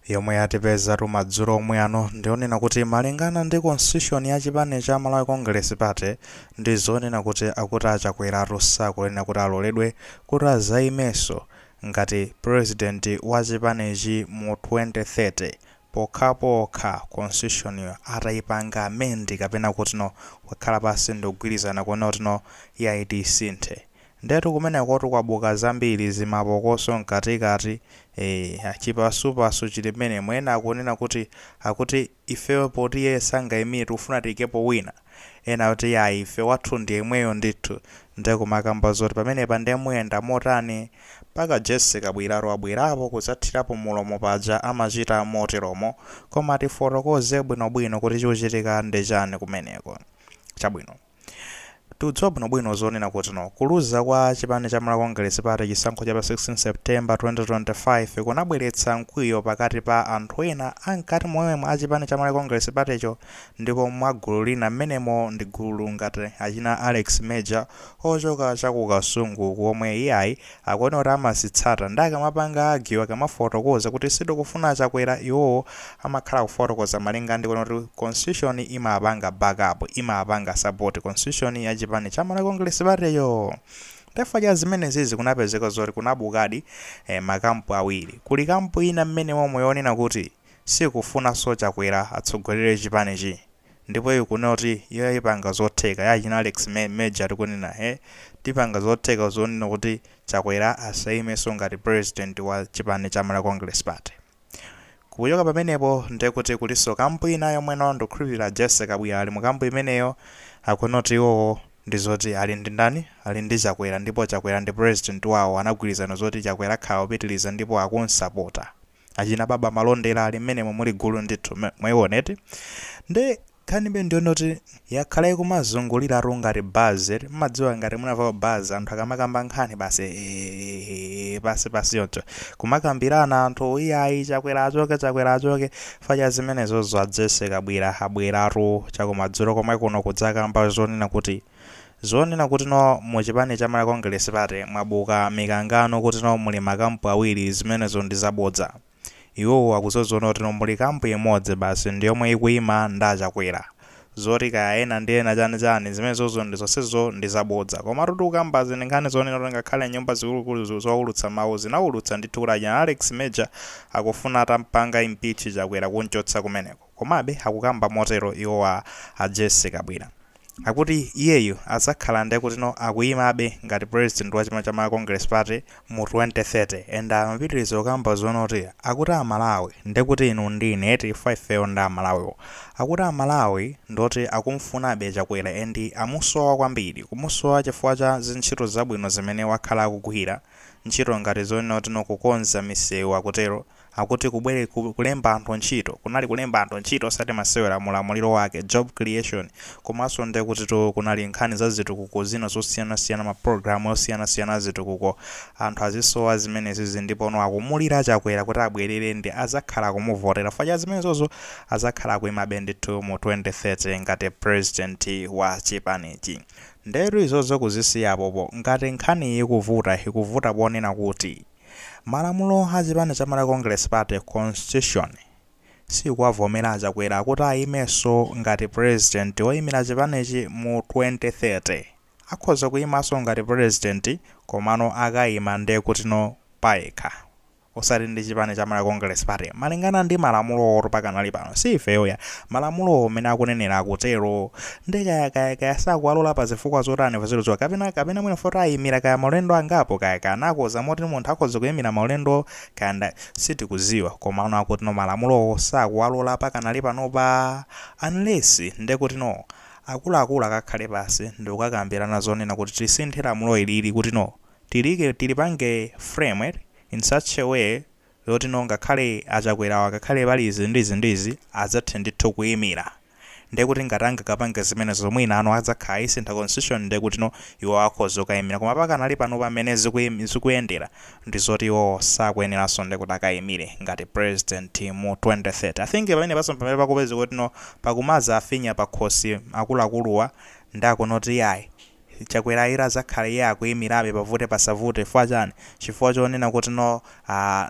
Yomwe yatipezatu madzulo omwe ano ndionena kuti malingana ndi constitution ya chipani cha Malawi Congress Party, ndi zonena kuti akuti a Chakweratu sakuyenera kuti aloledwe kuti azayimenso ngati president wa chipanichi mu 2030, pokhapokha constitution yo atayipanga amend kapena kuti no kukhala pasi ndikugwirizana kuona kuti no yaiti isinthe. Ndetu kumenekotu kwabuka zambiri, zimapokoso mkatikati, chipasupasu chili mmenemo. Ena akunena kuti akuti ifeyo poti iye sangayimire, tikufuna tiyikepo wina. Ena kuti yayi, ife wathu ndi yemweyo ndithu. Ndekumakamba zoti pamenepa ndemuyenda motani? Mpaka Jessie Kabwiratu abwerapo kudzathirapo mulomo paja amachita moteromo. Koma tifotokoze bwinobwino kuti chikuchitika ndi chani kumeneko. Chabwino, tikudziwa bwinobwino zonena kuti no kuluza kwa chipani cha Malawi Congress Party chisankho cha pa 16 September 2025 kunabweretsa mkwiyo pakati pa anthu ena ankati momwemo a chipani cha Malawi Congress Partycho, ndipo mwa gulu lina mmenemo ndi gulu ngati achina Alex Major ochoka chakukasungu, komwe iyayi akuona kuti amazitsata ndi akamapanga argue, akamafotokoza kuti sitikufuna Chakwera, iwowo amakhala kufotokoza malinga ndi kuona kuti constitution imapanga backup, imapanga support constitution ya chipani cha Malawi Congress Partyyo. Chifukwa cha zimenezizi kunapezeka zoti kunabukadi makampu awiri. Kuli kampu ina mmene momwe yonena kuti sikufunanso Chakwera atsogolere chipanichi, ndipo ikunena kuti iyo ipanga zotheka, yachina Alex Major tikunena, tipanga zotheka zonena kuti Chakwera asayimenso ngati president wa chipani cha Malawi Congress Party. Kuchoka pamenepo ndekuti kulinso kampu ina yomwe nawo ndikukhulupirira Jessie Kabwira ali mu kampu imeneyo. Akuona kuti iwowo ndi zoti ali ndi ndani? Ali ndi Chakwera, ndipo Chakwera ndi president wawo. Anagwirizana zoti Chakwera akhala kupitiliza ndipo akunsapota. Achina Baba Malondera ali mmenemo, muli gulu ndithu. Mwayioneti ndi nkhanibe ndiyona kuti yakhala ikumazunguliratu ngati buzz. Mmadziwa ngati munamvapo buzz, anthu akamakamba nkhani basi pasi pasi yoncho kumakambirana anthu, iyayi, Chakwera achoke, Chakwera achoke. Facha zimenezozo a Jessie Kabwira abweratu chakumadzulo komwe kuno kudzakamba zonena kuti no muchipani cha Malawi Congress Party mwabuka mikangano, kuti no muli makampu awiri, zimenezo ndi zabodza. Iwowo akuzoziona kuti no muli kampu imodzi basi, ndi yomwe ikuyima ndi aChakwera. Zoti kaya ena ndi ena chani chani, zimenezozo ndi zonsezo ndi zabodza. Komatu tikukambazi ndi nkhani zonena kuti ngakhale nyumba zikulukulu zowulutsa mawu zinawulutsa ndithu kuti achina Alex Major akufuna atampanga impeach Chakwera, kunchotsa kumeneko. Komabe akukamba motero iwowa a Jessie Kabwira, akuti iyeyu adzakhala ndi kuti no akuyimabe ngati president wa chipani cha Malawi Congress Party mu 2030. And amapitiriza kukamba zonoti akuti Amalawi, ndekuti inu ndine tifa ifeyo ndi Amalawiwo, akuti Amalawi ndoti akumfunabe Chakwera and amusowa kwambiri, kumusowa chifukwa cha zintchito zabwino zimene wakhala akugwira ntchito, ngati zonena kuti no kukonza misewu, akutero akuti kubwere kulemba anthu ntchito, kunali kulemba anthu ntchito osati masewera mulamuliro wake, job creation. Komanso nde kuti to kunali nkhani za zitukuko zina zosiyanasiyana, mapulogalamu osiyanasiyana a zitukuko. Anthu azisowa zimenezizi, ndipo no akumulira Chakwera kuti abwerere ndi azakhala kumuvotera. Facha zimenezozo azakhala akuyimabe ndithu mu 2030 ngati president wa chipanichi. Ndetu izozo kuzisiyapopo, ngati nkhani ikuvuta, ikuvuta ponena kuti malamulo a chipani cha Malawi Congress Party, constitution, sikuwavomera Chakwera kuti ayimenso ngati president woyimira chipanichi mu 2030. Akhoza kuyimanso ngati president, komano akayima ndiye kuti no payekha, osati ndi chipani cha Malawi Congress Party, malingana ndi malamulo oto pakanali pano. Si ifeyo, malamulo amene akunenera akutero. Ndi kaya sakuwalola pa zifukwa zotani paziludziwa, kapena mwina foti ayimira kaya maulendo angapo, kaya kanakoza moti munthu akhoza kuyimira maulendo kaya, sitikuziwa. Komano akuti no malamulowo sakuwalola pakanali panopa, unless ndekuti no akuluakulu akakhale pasi ndikukakambirana zonena kuti tisinthe lamulo ilili, kuti no tilike tilipange frame in such a way yoti no ngakhale aChakwerawo ngakhale pali izi ndizi ndizi adzathe ndithu kuyimira. Ndekuti ngati angakapange zimenezo, mwina ano adzakhala isintha constitution, ndekuti no iwo akhoza kukayimira. Koma pakanali pano, pamene zikuyendera ndi zoti iwo sakuyeneranso ndekuti akayimire ngati president mu 2030. I think pamene paso pamene pakupeza kuti no pakumaza afinya pakhosi akuluakuluwa, ndakunoti yayi, Chakwera ira azakhala iye akuyimirabe pavute pasavute. Chifukwa chani? Chifukwa chonena kuti no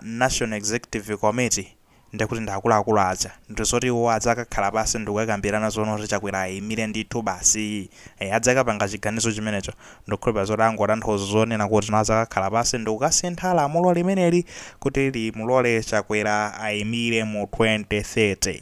National Executive Committee ndekuti inavomereza kuti no Ndekuti ndi akuluakulu aja, ndizoti iwo adzakakhala pasi ndikukakambirana zoona kuti Chakwera ayimire ndithu basi, adzakapanga chiganizo chimenecho. Ndikukhulupirira zoti angotanthauza zonena kuti no, adzakakhala pasi ndikukasintha lamulo limeneli kuti limulole Chakwera ayimire mu 2030.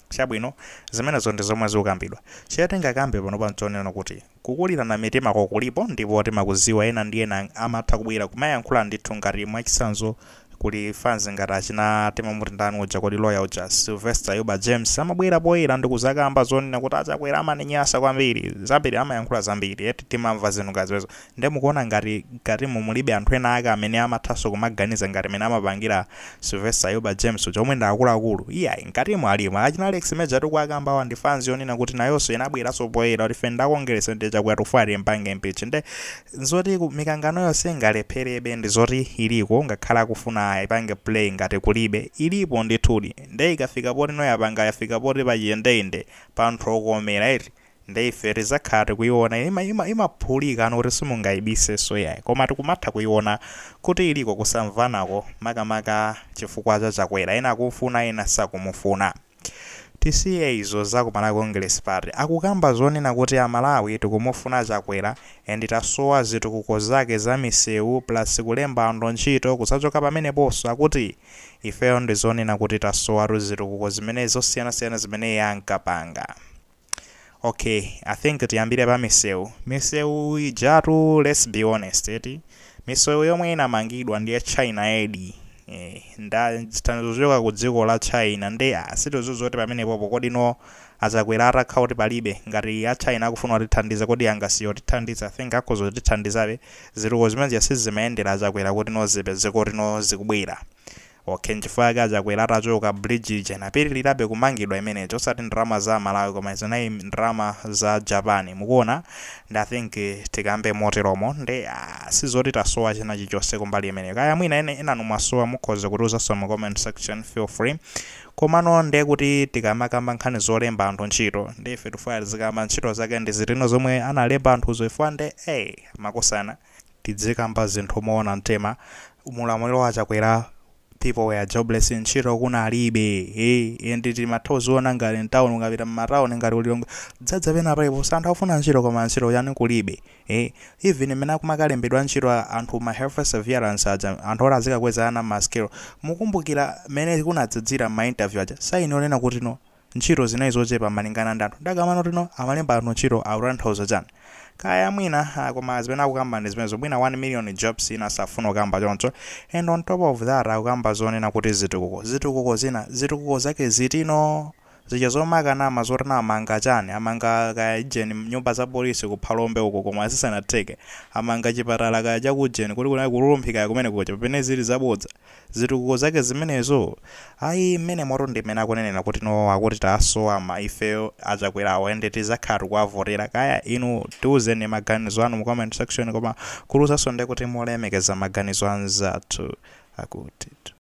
Chabwino, zimenezo ndi zomwe zikukambidwa. Chiye tingakambe pano panchonena kuti kukulirana mitima kulipo, ndipo timakuziwa, ena ndi ena amatha kubwera kumayankhula ndithu. Ngati mwachitsanzo kuli fans ngati achina, timamuti ndani uja kodi, lawyer uja, Sylvester Yuba James, amabwera poyera ndikuzakamba zonena kuti aChakwera amaninyasa kwambiri, zambiri amayankhula zambiri eti, timamva zinthu ngati zimenezo. Nde mukuona ngati ngati mulibe anthu ena ake amene amathanso kumaganiza ngati mene amapangira Sylvester Yuba James uja, omwe ndi akuluakulu? Iyayi, mkatimo alimo achina Alex Major tikuakambawa, ndi fans yonena kuti nayonso inabweranso poyera kuti ife nda Congress, ndi Chakwera tufuna mpange impeach. Nde nzoti mikangano yonse ingalepherebe, ndi zoti iliko, ngakhale akufuna ipange play ngati kulibe, ilipo ndithudi. Nde ikafika poti no yapanga, yafika poti pachiyendeyende pa anthu okomera eti, nde ife tizakhala tikuiona imaphulika ano kuti simungayibisenso yayi, koma tikumatha kuiona kuti iliko kusamvanako, makamaka chifukwa cha Chakwera, ena akumfuna, ena sakumufuna. Tisiye izo za ku Malawi Congress Party. Akukamba zonena kuti Amalawi tikumufuna Chakwera and tasowa zitukuko zake za misewu plus kulemba anthu ntchito. Kusachoka pameneponso, akuti ifeyo ndi zonena kuti tasowatu zitukuko zimene zosiyanasiyana zimene iye ankapanga. Okay, I think tiyambire pa misewu. Misewu ijatu, let's be honest eti, misewu yomwe inamangidwa ndiye China Aid, nda zithandizo zochoka ku dziko la China. Ndi sitidziwa zoti pamenepopo kodi no aChakwera atakhala kuti palibe, ngati a China akufuna kutithandiza, kodi angasiye kutithandiza? I think akhoza kutithandizabe. Zitukuko zimene sizimayendera aChakwera kuti no zipeze kuti no zikubwera. Okay, nchifukwa chake aChakwera atachoka, bridge ija inapitirirabe kumangidwa imeneyo, osati ndalama za Malawi koma zinayi ndalama za Japan. Mukuona? Ndi I think tikambe moteromo. Ndi sizoti tasowa china chilichonse kumbali imeneyo. Kaya mwina ene enanu mwasowa, mukhoza kutiuzanso mu comment section, feel free. Komano ndiye kuti tikamakamba nkhani zolemba anthu ntchito, ndi ife tifuna tizikamba ntchito zake ndi zitino zomwe analemba anthuzo ifwa. Ndi makosana, tizikamba zinthu moona mtima. Mulamuliro wa Chakwera people were jobless, ntchito kunalibe. And timatha kuziona ngati mtown, ukapita mmatawuni ngati ulilongo dzadza pena palipo anthu akufuna ntchito, koma ntchito yani kulibe. Even mmene akumakalembedwa ntchito anthu ma health surveillance aja, anthu oti azikakweza ana ma scale, mukumbukira mmene kunadzadzira ma interview aja, saini onena kuti no, ntchito zinayi zochepa malingana ndi anthu. Ndakamano tino amalemba anthu ntchito akutanthauza chani? Kaya mwina koma zimene akukamba ndi zimenezo, mwina 1 million jobs ina safuna kukamba choncho. And on top of that akukamba zonena kuti zitukuko, zitukuko zina, zitukuko zake zitino zija zomakanama zoti amanga chani, amanga kaya ijeni nyumba za polisi kuphalombe uko koma zisanatheke, amanga chipatala kaya chakujeni kuti kunali kulumphika kumene kuja pamene zili zabodza. Zitukuko zake zimenezo? Ayi, mmene moto ndi mmene akunenera kuti no, akuti tasowa ma ifeyo aChakwerawo ende tizakhala tikuwavotera. Kaya inu tiuzeni maganizo anu mu comment section, koma kuluzaso ndi kuti molemekeza maganizo anzathu akuti.